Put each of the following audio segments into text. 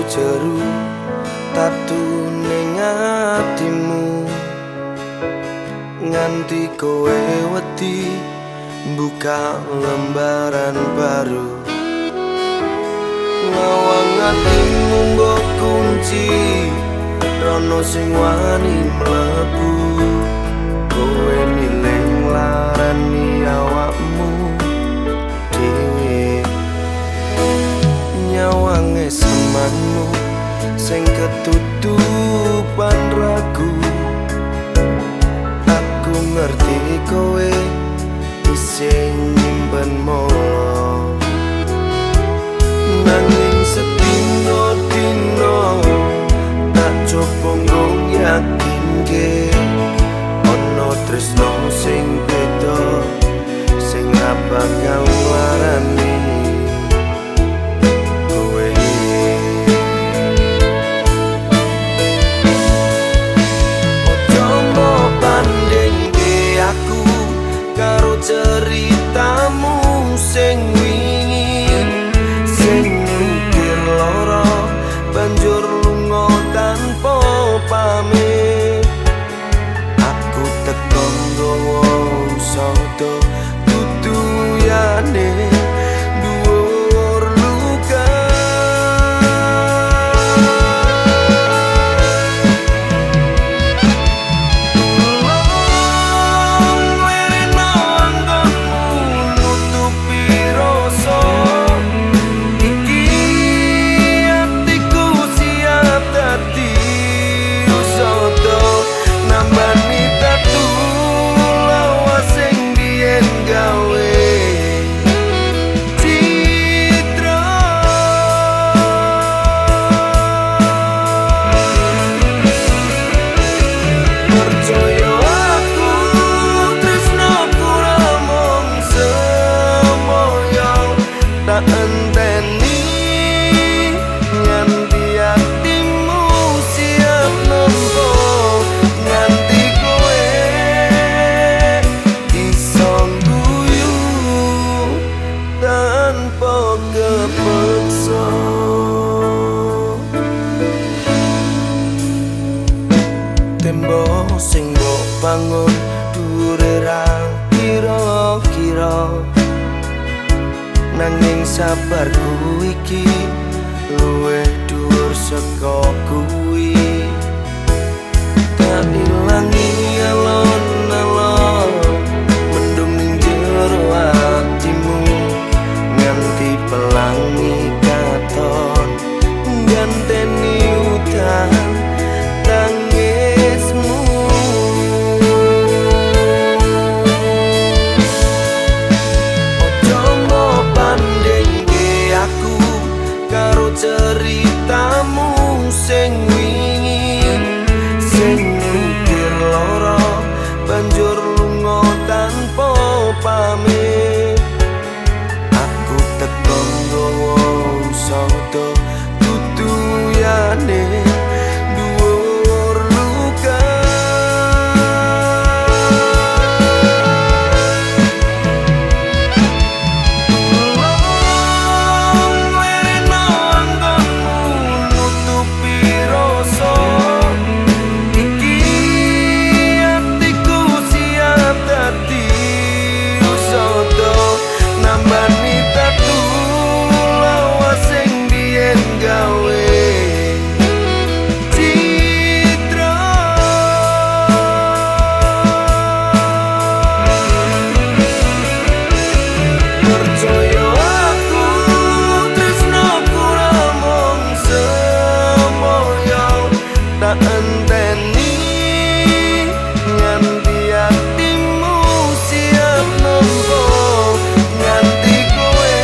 Jeru-jeru tatu ning atimu, nganti kowe wedi buka lembaran baru. Lawang atimu mbok kunci, rono sing wani mlebu. Kowe milih nglarani awakmu dhewe, nyawange semanmu sing ketutupan ragu. Aku ngerti kowe isih nyimpen molo, nanging sedina dina tak coba nggo yakinke ana tresno sing beda sing ra bakal nglarani kowe. Ojo mbok bandingke aku karo ceritamu sing wingi, sing mikir lara banjur lunga tanpa pamit. Aku teko nggawa usada tutuyane dhuwur luka. Tulung lerena anggonmu nutupi rasa iki, atiku siap dadi usada nambani tatu lawas sing biyen gawe citra. Percaya aku tresnoku ra mung semoyo, tak enteni nganti atimu siap nampa, nganti kowe iso ngguyu tanpa kepeksa. Tembok sing mbok bangun dhuwure ra kira-kira, nanging sabarku iki luwih dhuwur saka kuwi. Tak ilangi alon-alon mendung ning jero atimu, nganti pelangi katon ganteni udan tangismu. Ojo mbok bandingke aku karo ceritamu sing wingi, sing mikir lara banjur lunga tanpa pamit. Aku teko nggawa usada tutuyane dhuwur luka. Tulung lerena anggonmu nutupi rasa iki, atiku siap dadi usada nambani tatu lawas sing biyen gawe citra. Percaya aku tresnoku ra mung semoyo, tak enteni nganti atimu siap nampa, nganti kowe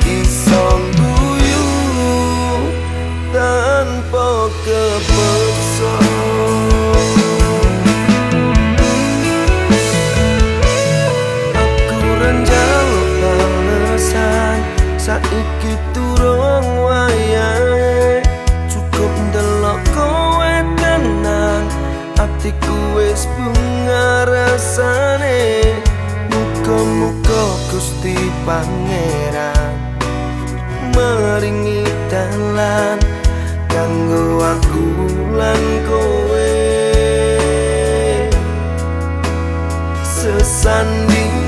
iso ngguyu tanpa kepeksa. Aku ra njaluk balesan, saiki durung wayahe. Cukup ndelok kowe tenang, atiku wis bunga rasane. Muga-muga Gusti Pangeran maringi dalan kanggo aku lan kowe sesandingan.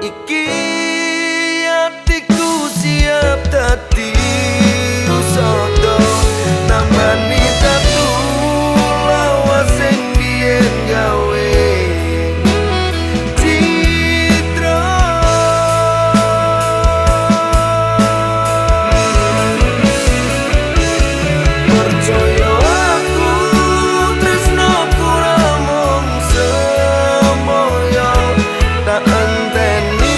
Iki atiku siap dadi usada tambani tatu lawas sing biyen gawe citra. Percaya aku tresnoku ra mung semoyo tak enteni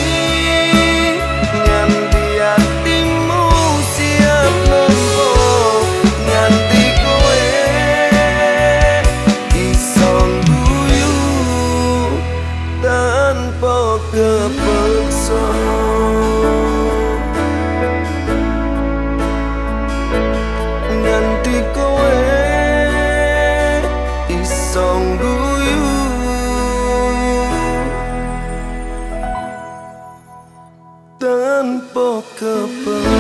kepeksa. Nganti kowe iso ngguyu tanpa kepeksa.